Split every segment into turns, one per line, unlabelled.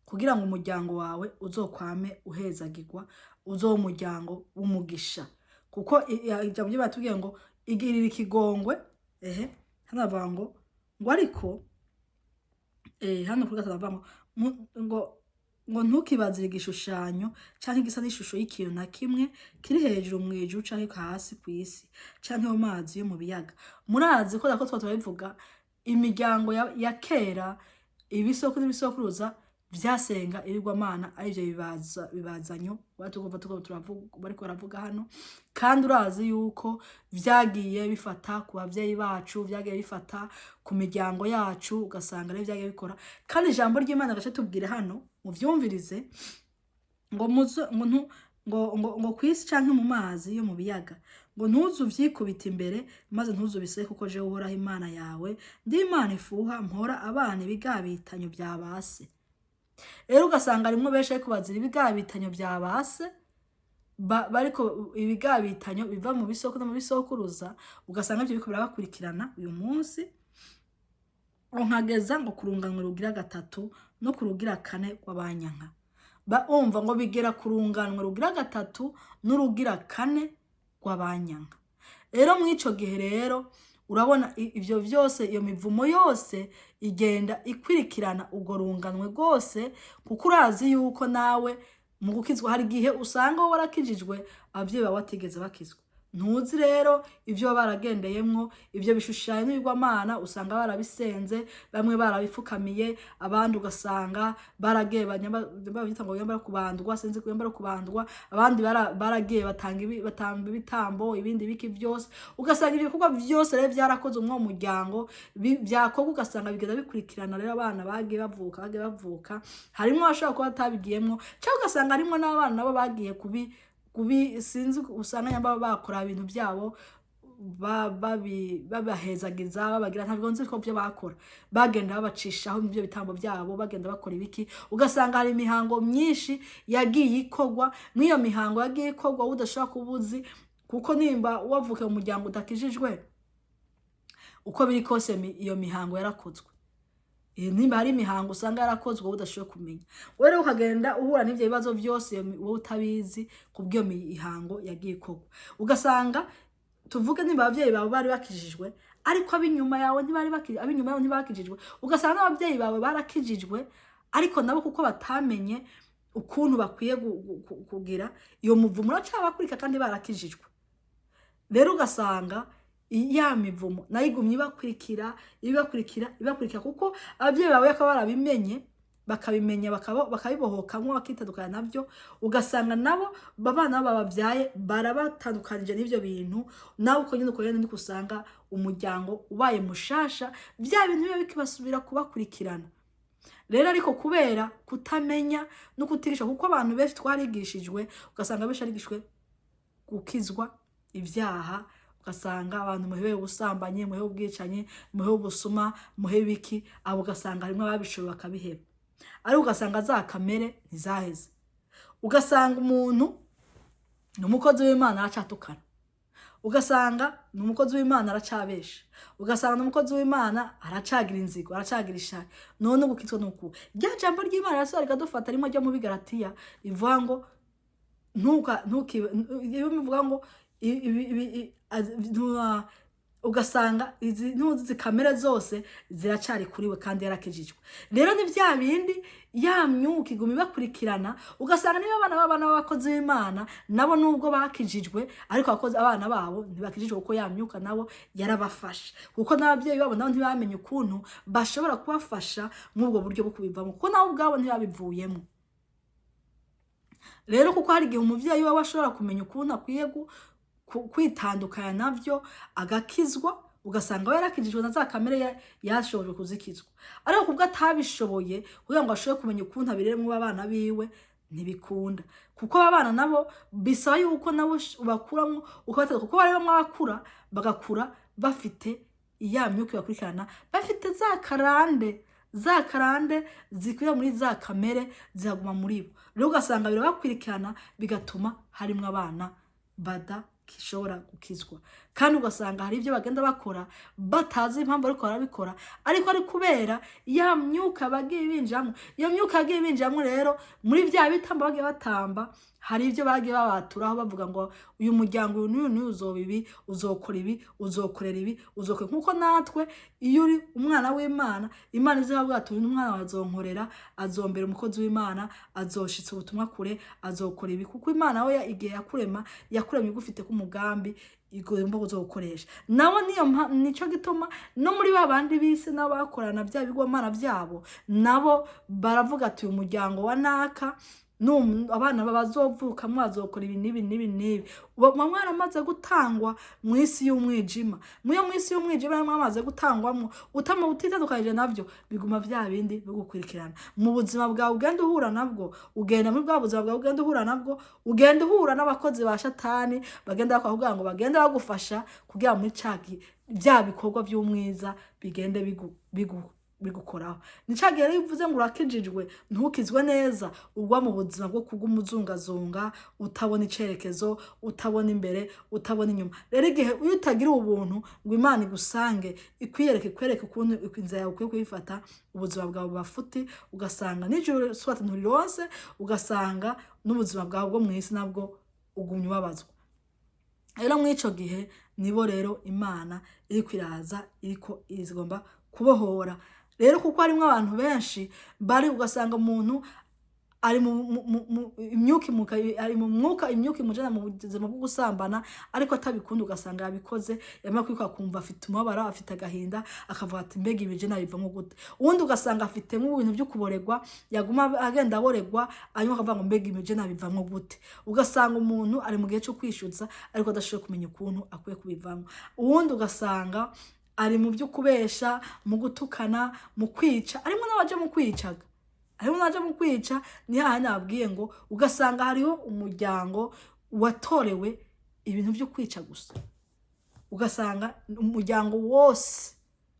Kugira ngo umuryango wawe uzokwame uhezagirwa, uzobe umuryango w'umugisha, kuko ijambo ryo batubwiye ngo igirira ikigongwe. Ehe, hano bavuga ngo ariko hano kuri gatatu bavuga ngo ngo ntukibazire igishushanyo canke igisa n'ishusho y'ikintu na kimwe kiri hejuru mu ijuru, canke hasi kw'isi, canke mu mazi yo mu biyaga. Murazi ko nako twa turabivuga, imiryango ya kera, ibisokuru n'ibisokuruza vyasenga ibigwamana, arivyo bibaza bibazanyo batukumva tuko turavuga, bariko baravuga hano. Kandi urazi yuko vyagiye bifata ku bavyeyi bacu, vyagiye bifata ku miryango yacu, ugasanga rero vyagiye bikora. Kandi ijambo ry'Imana gace tubwire hano, muvyumvirize, ngo muzo ngo ntu ngo ngo ngo kwisi canke mu mazi yo mu biyaga, ngo ntuzu uvyikubita imbere, maze ntuzubise, kuko jewe Uhoraho Imana yawe ndi Imana ifuha, mpora abana ibigabitanyo vya base. Rero ugasanga harimwo benshi ariko bazira ibigabitanyo vya base, bariko ibigabitanyo biva mu bisoko no mu bisokuruza, ugasanga ivyo biriko birabakurikirana uyu munsi, ngo nkageza ngo kurunganwe rugira gatatu no kurugira kane rw'abanyanka. Umva ngo bigera kurunganwe rugira gatatu n'urugira kane rw'abanyanka. Rero mw'ico gihe rero urabona ivyo vyose, iyo mivumo yose igenda ikwirikirana urwo runganwe rwose, kuko urazi yuko nawe mu gukizwa hari igihe usanga wowe warakijijwe, abavyeyi bawe batigeze bakizwa. Ntuzi rero ivyo baba baragendeyemwo, ivyo bishushanyo n'ibigwamana, usanga barabisenze, bamwe barabifukamiye, abandi ugasanga baragiye babyita ngo yambara kubandwa, sinzi kuyambara kubandwa, abandi baragiye batanga batamba ibitambo, ibindi biki byose. Ugasanga ibyo bikorwa byose rero byarakoze umwo muryango, byakorwa, ugasanga bigenda bikurikirana. Rero abana bagiye bavuka, harimo abashobora kuba batabigiyemwo, cyangwa ugasanga harimo n'abana nabo bagiye kubi sinzi, usanga nyamba bakora ibintu byabo, babahezagiza, babagira, ntabwo nzi ko byo bakora, bagenda babacishaho ibyo bitambo byabo, bagenda bakora ibiki. Ugasanga hari imihango myinshi yagiye ikorwa. Mw'iyo mihango yagiye ikorwa, wowe udashobora kuba uzi, kuko nimba wavukiye mu muryango udakijijwe, uko biri kose iyo mihango yarakozwe. Nimba hari imihango usanga yarakozwe wowe udashoboye kumenya, wowe rero ukagenda uhura n'ivyo bibazo byose, wowe utabizi, kubw'iyo mihango yagiye ikorwa. Ugasanga tuvuge nimba abavyeyi bawe bari bakijijwe, ariko ab'inyuma yawe ntibari bakijijwe, ab'inyuma yawe ntibakijijwe, ugasanga n'abavyeyi bawe barakijijwe, ariko nabo kuko batamenye ukuntu bakwiye kugira iyo muvumo, uracabakurika kandi barakijijwe. Rero ugasanga ya mivumo nayo igumye ibakurikira, ibakurikira, ibakurikira, kuko abavyeyi bawe bakaba barabimenye, bakabimenya, bakabibohokamwo, bakitandukanya navyo. Ugasanga nabo abana bababyaye barabatandukanije n'ivyo bintu. Nawe uko nyene niko usanga umuryango ubaye mushasha, bya bintu biba bikibasubira kubakurikirana. Rero ariko kubera kutamenya no kutigisha, kuko abantu benshi twarigishijwe, ugasanga benshi arigishwe gukizwa ibyaha, ugasanga abantu muhebe ubusambanyi, muhebe ubwicanyi, muhebe ubusuma, muhebe ibiki, abo ugasanga harimo ababishoboye bakabiheba, ariko ugasanga za kamere ntizaheze. Ugasanga umuntu ni umukozi w'Imana aracatukana, ugasanga ni umukozi w'Imana aracabesha, ugasanga ni umukozi w'Imana aracagira inzigo, aracagira ishari. None gukizwa ni uku? Rya jambo ry'Imana rirasubira rikadufata rimwe ryo mu Bigaratiya rivuga ngo ntuka ntukibe, iyo bivuga ngo ugasanga izi ntuzi kamere zose ziracari kuri we kandi yarakijijwe. Rero ni bya bindi, ya myuka iguma ibakurikirana. Ugasanga niba abana b'abana b'abakozi b'Imana nabo, nubwo bakijijwe, ariko abakozi abana babo ntibakijijwe, kuko ya myuka nabo yarabafashe, kuko n'ababyeyi babo nabo ntibamenye ukuntu bashobora kubafasha muri ubwo buryo bwo kubivamo, kuko nabo ubwabo ntibabivuyemo. Rero kuko hari igihe umuvyeyi we ashobora kumenya ukuntu akwiye kwitandukanya navyo, agakizwa, ugasanga we yarakijijwe na za kamere yashobojwe kuzikizwa, ariko kubwo atabishoboye kugira ngo ashobore kumenya ukuntu abireremwo abana biwe, ntibikunda, kuko aba bana nabo bisaba yuko nabo ubakuramwo ukabateza, kuko bari bamwe abakura bagakura bafite ya myuka ibakurikirana, bafite za karande zikwira muri za kamere, zihaguma muri bo. Rero ugasanga birabakurikirana, bigatuma harimwo abana. gishobora gukizwa. Kandi ugasanga hari ibyo bagenda bakora batazi impamvu ariko barabikora, ariko ari kubera ya myuka bagiye binjiramo. Iyo myuka yagiye binjiramo rero, muri bya bitambo bagiye batamba, hari ibyo bagiye babaturaho bavuga ngo uyu muryango uyu n'uyu n'uyu uzoba ibi, uzokora ibi, uzokorera ibi, uzokora. Nkuko natwe iyo uri umwana w'Imana, Imana izavuga ati: "Uyu mwana wawe azonkorera, azombera umukozi w'Imana, azoshitsa ubutumwa kure, azokora ibi." Kuko Imana we igihe yakurema, yakuremye igufite k'umugambi igomba kuzogukoresha. Nabo niyo nico gituma no muri ba bandi bise nabo bakorana bya bigwamana byabo, nabo baravuga ati: "Uyu muryango wa naka abana bazovukamwo bazokora ibi n'ibi n'ibi n'ibi." Uba mwaramaze gutangwa mu isi y'umwijima. Muyo mu isi y'umwijima mwamaze gutangwamwo, utama utitandukanyije navyo, biguma vya bindi bigukurikirana mu buzima bwawe. Ugenda uhura nabwo, ugenda muri bwa buzima bwawe, ugenda uhura nabwo, ugenda uhura n'abakozi ba Shatani bagenda bakakubwira ngo bagende bagufasha kugira muri ca bya bikorwa by'umwiza bigende bigukoraho. Ni ca gihe rero iyo uvuze ngo urakijijwe, ntukizwe neza, ugwa mu buzima bwo kuguma uzungazunga, utabona icerekezo, utabona imbere, utabona inyuma. Rero igihe iyo utagira ubuntu ngo Imana igusange, ikwiyereke, ikwereke ukuntu inzira yawe ukwiye kuyifata, ubuzima bwawe buba futi. Ugasanga n'ijuru swat nturironse, ugasanga n'ubuzima bwawe bwo mw'isi nabwo ugumya ubabazwa. Rero muri ico gihe nibo rero Imana iriko iraza, iriko igomba kubohora rero, kuko harimwo abantu benshi bari, ugasanga umuntu ari mu imyuka imuka, ari mu mwuka, imyuka imujana mu buzima bwo gusambana ariko atabikunda. Ugasanga yabikoze, yamara kwikora akumva afite umubabaro, afite agahinda, akavuga ati: "Mbega ibi je nabivamo gute?" Uwundi ugasanga afite nk'ibintu byo kuboregwa, yaguma agenda aboregwa, hanyuma akavuga ngo: "Mbega ibi je nabivamo gute?" Ugasanga umuntu ari mu gihe cyo kwishyuza ariko adashoboye kumenya ukuntu akwiye kubivamo. Uwundi ugasanga ari mu byo kubesha, mu gutukana, mu kwica. Arimo n'abaje mu kwicaga, harimo n'abaje mu kwica. Ni hahandi nababwiye ngo ugasanga hariho umuryango watorewe ibintu byo kwica gusa. Ugasanga umuryango wose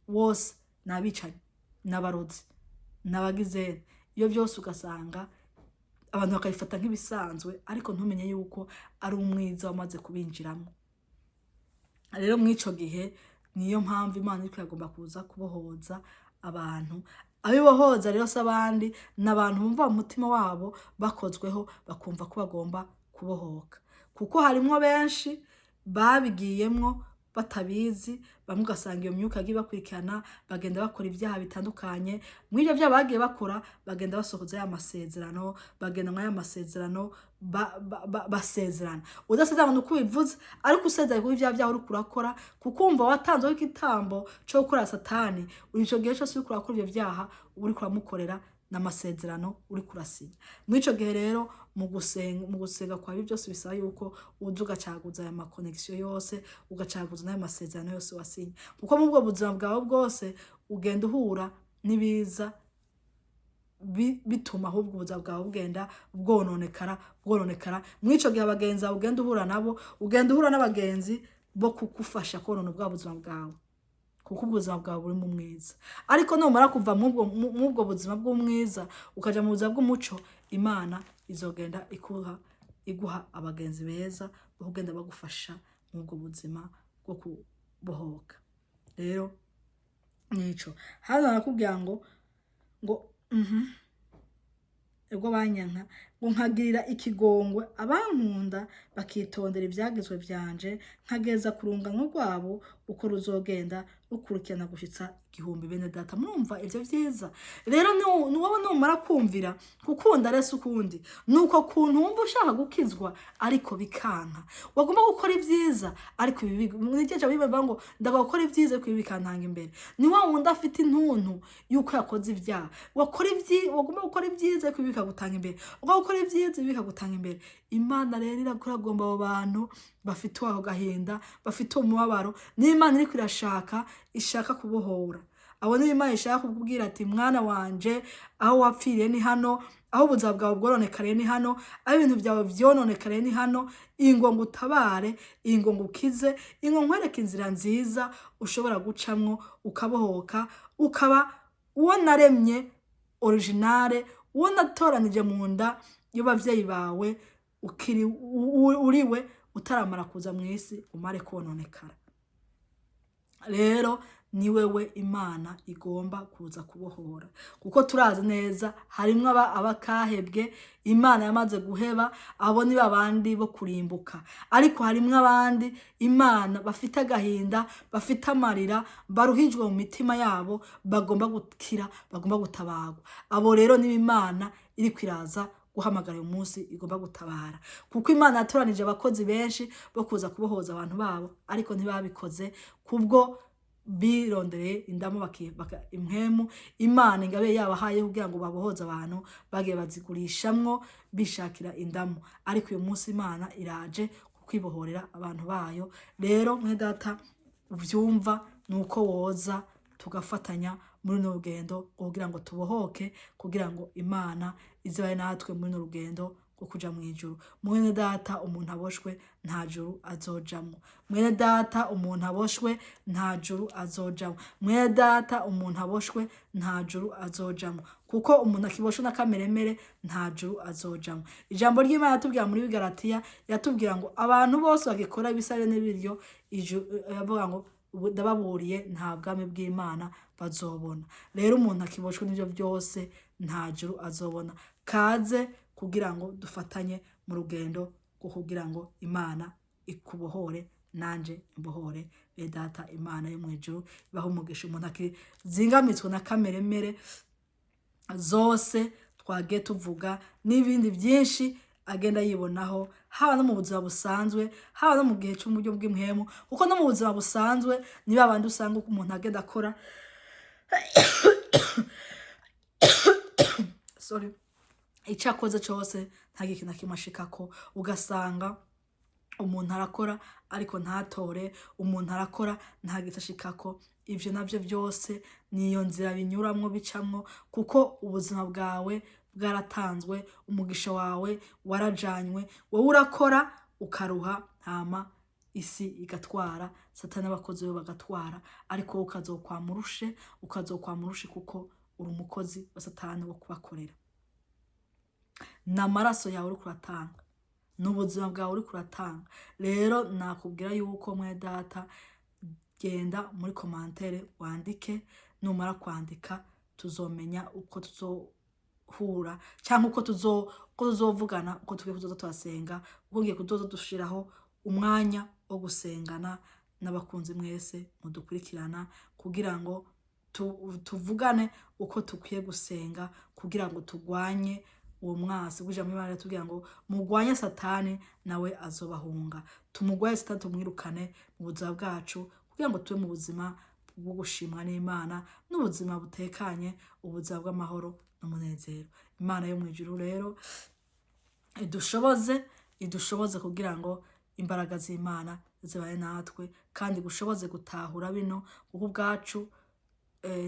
wose ni abicanyi, ni abarozi, ni abagizene. Iyo byose ugasanga abantu bakabifata nk'ibisanzwe, ariko ntumenye yuko ari umwiza wamaze kubinjiramo. Rero muri ico gihe niyo mpamvu Imana iriko iragomba kuza kubohoza abantu. Abibohoza rero si abandi, ni abantu bumva mu mutima wabo bakozweho, bakumva ko bagomba kubohoka. Kuko harimwo benshi babigiyemwo batabizi. Bamwe ugasanga iyo myuka yagiye bakurikirana, bagenda bakora ibyaha bitandukanye. Muri ibyo byaha bagiye bakora, bagenda basohoza ya masezerano, bagenda muri ya masezerano basezerana. Udasezerana ni uko ubivuze, ariko usezeranye kuko ibyaha byawe uriko urakora, kuko wumva watanzeho igitambo co gukora Satani. Ico gihe cose uriko urakora ivyo vyaha, uba uriko uramukorera n'amasezerano uriko urasinya. Muri ico gihe rero, mu gusenga kwawe byose bisaba yuko uza ugacaguza aya ma connexion yose, ugacaguza n'ayo masezerano yose wasinye, kuko mu bwo buzima bwawe bwose ugenda uhura n'ibiza bituma ahubwo ubuzima bwawe bugenda bwononekara, bwononekara. Muri ico gihe abagenzi bawe ugenda uhura nabo, ugenda uhura n'abagenzi bo kugufasha konona bwa buzima bwawe, kuko ubuzima bwawe buri mu mwiza. Ariko numara kuva mw'ubwo buzima bw'umwiza ukaja mu buzima bw'umuco, Imana izogenda iguha abagenzi beza bo kugenda bagufasha mw'ubwo buzima bwo kubohoka. Rero nico hano barakubwira ngo ubwo banyanka ngo nkagirira ikigongwe abankunda bakitondera ivyagizwe vyanje, nkageza ku rungano rwabo uko ruzogenda rukurikirana gushitsa 1000. Bene data, murumva ivyo vyiza? Rero nuwowe numara kumvira gukunda rese ukundi, nuko kuntu wumva ushaka gukizwa ariko bikanka, wagomba gukora ibyiza ariko ibi niryo bivuga ngo: "Ndagomba gukora ibyiza ariko ibi bikantanga imbere." Ni wa wundi afite intuntu yuko yakoze ibyaha. Wakora ibyi, wagomba gukora ibyiza ariko ibi bikagutanga imbere, ugomba gukora ibyiza, ibi bikagutanga imbere. Imana rero iragomba abo bantu bafite ako gahinda, bafite uwo mubabaro. N'Imana iriko irashaka, ishaka kubohora abo. Niyo Imana ishaka kukubwira ati: "Mwana wanje, aho wapfiriye ni hano, aho ubuzima bwawe bworonekariye ni hano, aho ibintu byawe vyononekariye ni hano. Ingo ngutabare, ingo ngukize, ingo nkwereke inzira nziza ushobora gucamwo ukabohoka, ukaba uwo naremye originale, uwo natoranije mu nda y'abavyeyi bawe, ukiri uriwe." Utaramara kuza mu isi umare kononekara. Rero ni wewe Imana igomba kuza kubohora, kuko turazi neza harimwo abakahebwe Imana yamaze guheba, abo ni babandi bo kurimbuka. Ariko harimwo abandi Imana bafite agahinda, bafite amarira, baruhijwe mu mitima yabo, bagomba gukira, bagomba gutabarwa. Abo rero niba Imana iri kwiraza guhamagara uyu munsi, igomba gutabara, kuko Imana yatoranije abakozi benshi bo kuza kubohoza abantu babo, ariko ntibabikoze kubwo birondereye indamu, impwemu Imana ingabe yabahaye kugira ngo babohoze abantu, bagiye bazigurishamwo bishakira indamu. Ariko uyu munsi Imana iraje kwibohorera abantu bayo. Rero mwe data uvyumva, nuko woza tugafatanya muri runo rugendo kugira ngo tubohoke, kugira ngo Imana izabe natwe muri runo rugendo rwo kuja mu ijuru. Mwene data, umuntu aboshwe nta juru azojamwo. Mwene data, umuntu aboshwe nta juru azojamwo. Mwene data, umuntu aboshwe nta juru azojamwo, kuko umuntu akiboshwe n'akameremere nta juru azojamwo. Ijambo ry'Imana yatubwira muri Bigaratiya, yatubwira ngo abantu bose bagikora ibisare n'ibiryo, yavuga ngo ndababuriye, nta bwami bw'Imana bazobona. Rero umuntu akiboshwe n'ivyo byose nta juru azobona. Kaze kugira ngo dufatanye mu rugendo rwo kugira ngo Imana ikubohore, nanje imbohore. Be data, Imana yo mu ijuru ibahe umugisha. Umuntu akizingamitswe na kameremere zose twagiye tuvuga n'ibindi byinshi agenda yibonaho, haba no mu buzima busanzwe, haba no mu gihe cy'uburyo bw'impwemu, kuko no mu buzima busanzwe ni babandi usanga umuntu agenda akora, sorry, icyo akoze cyose nta kintu na kimwe ashikako. Ugasanga umuntu arakora ariko ntatore, umuntu arakora ntagite ashikako. Ivyo navyo byose niyo nzira binyuramwo, bicamwo, kuko ubuzima bwawe bwaratanzwe, umugisha wawe warajanywe. Wowe urakora ukaruha, hama isi igatwara, Satani n'abakozi be bagatwara, ariko wowe ukazokwama urushe, ukazokwama urushe, kuko uri umukozi wa Satani wo kubakorera. Ni amaraso yawe uriko uratanga, ni ubuzima bwawe uriko uratanga. Rero nakubwira yuko, mwe data, genda muri commentaire wandike. Numara kwandika tuzomenya uko tuzohura cyangwa uko tuzovugana, uko tugiye kuzoza turasenga, uko ngiye kuzoza dushiraho umwanya wo gusengana n'abakunzi mwese mudukurikirana, kugira ngo tuvugane uko tukwiye gusenga kugira ngo turwanye uwo mwasi. Kuja muri Imana tubwira ngo mugwanye Satani nawe azobahunga. Tumugwaye Satani, tumwirukane mu buzima bwacu, kugira ngo tube mu buzima bwo gushimwa n'Imana, n'ubuzima butekanye, ubuzima bw'amahoro n'umunezero. Imana yo mu ijuru rero idushoboze, idushoboze kugira ngo imbaraga z'Imana zibaye natwe, kandi gushoboze gutahura bino, kuko ubwacu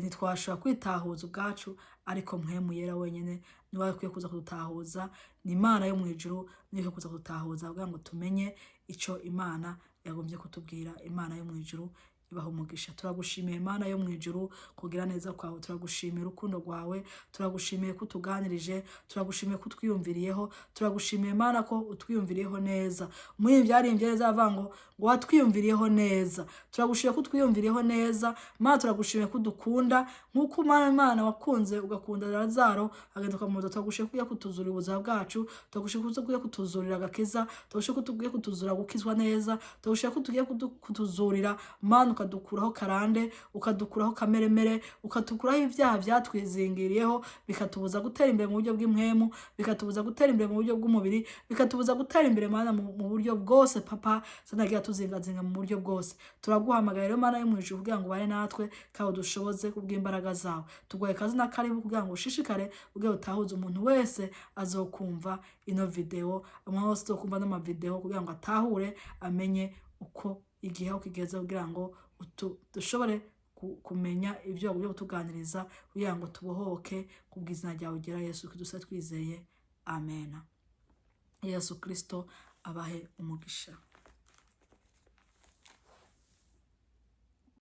ntitwashobora kwitahuza ubwacu, ariko Mpwemu Yera wenyine niwe akwiye kuza kudutahuza. Ni Imana yo mu ijuru niyo ikwiye kuza kudutahuza kugira ngo tumenye ico Imana yagombye kutubwira. Imana yo mu ijuru ibaha umugisha. Turagushimiye, Imana yo mu ijuru, kugira neza kwawe. Turagushimiye urukundo rwawe. Turagushimiye ko utuganirije. Turagushimiye ko utwiyumviriyeho. Turagushimiye, Imana, ko utwiyumviriyeho neza. Muri ibi byarimbye neza avuga ngo watwiyumviriyeho neza. Turagushimiye ko utwiyumviriyeho neza, Mana. Turagushimiye ko udukunda nk'uko Imana wakunze, ugakunda Lazaro agenda ukamuza. Turagushimiye ko ugiye kutuzurira ubuzima bwacu. Turagushimiye ko ugiye kutuzurira agakiza. Turagushimiye ko tugiye kutuzura gukizwa neza. Turagushimiye ko tugiye kutuzurira, Mana, ukadukuraho karande, ukadukuraho kameremere, ukadukuraho ibyaha byatwizingiriyeho, bikatubuza gutera imbere mu buryo bw'impwemu, bikatubuza gutera imbere mu buryo bw'umubiri, bikatubuza gutera imbere, Mana, mu buryo bwose. Papa, sanagira tuzingazinga mu buryo bwose. Turaguhamagara rero, Mana yo mu ijuru, kugira ngo ubane natwe kandi udushoboze kubw'imbaraga zawe. Tuguhaye kazi na karibu kugira ngo ushishikare kugira utahuze umuntu wese azokumva ino video, umuntu wese azokumva n'amavideo, kugira ngo atahure, amenye uko igihe aho kigeze, kugira ngo dushobore kumenya ibyo wagumye kutuganiriza, kugira ngo tubohoke kubw'izina ryawe ugera Yesu Kristo twizeye, amen. Yesu Kristo abahe umugisha.